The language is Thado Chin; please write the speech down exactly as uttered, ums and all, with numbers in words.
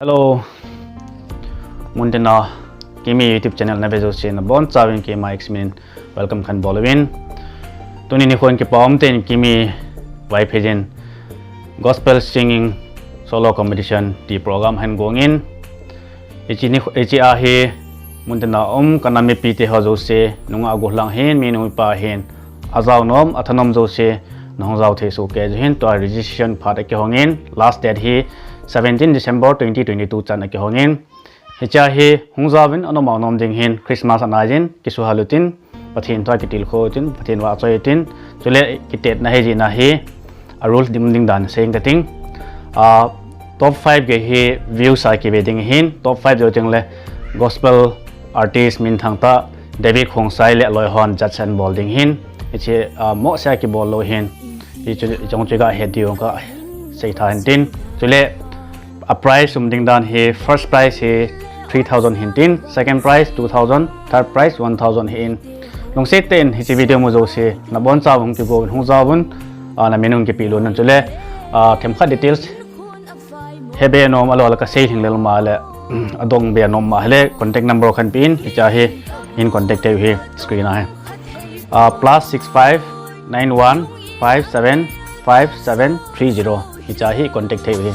Hello. Muntina Kimi YouTube channel na ve jouse nabonchauvin keima X min welcome kahin bol uvin. Tuni nikho in kipa umtah in Kimi Vaiphei jin Gospel Singing Solo Competition ti program ahin gongin. Hiche ni, hiche a hi muntina um kanam mipite ho jouse, nungah gollhang hin, minu mipa hin, ajao nom, athanom jouse nahung jao thei soh kei jeh hin, tua registration phat akihongin, last date hi seventeen December twenty twenty-two chan akihongin. Hiche a hi hung jaovin, anom anom ding hin, Christmas anai jin, kisuhal utin, Pathen thu a kitilkhou utin, Pathen vahchoi utin, chule kitetna hijeh a hi, a rules dim ding dan seiyin kating. Ah, top five gei hi views a kive ding ahin, top five jou tengle gospel artist minthang tah David Khongsai le aloi hon judge ahin bol ding ahin. Hiche, ah, mohseh a kibol lou ahin. Hichu, hichu chu kahet diu kasei tha ahin tin. Chule a prize um ding dan hi, first prize hi three thousand ahin tin, second prize two thousand, third prize one thousand ahin. Lungset tah in hiche video mu jouse nabonchauvin kigouvin hung jaovin, ah, namin hung kipeh lhon un chule, ah, themkhat details hebe nom, alou le kasei lhinglel ma le, adong be nom ma hile contact number kahin pein, hiche a hi hin contact thei u ahi screen a hi. Ah, plus six five nine one five seven five seven three zero, hiche a hi contact thei u ahi.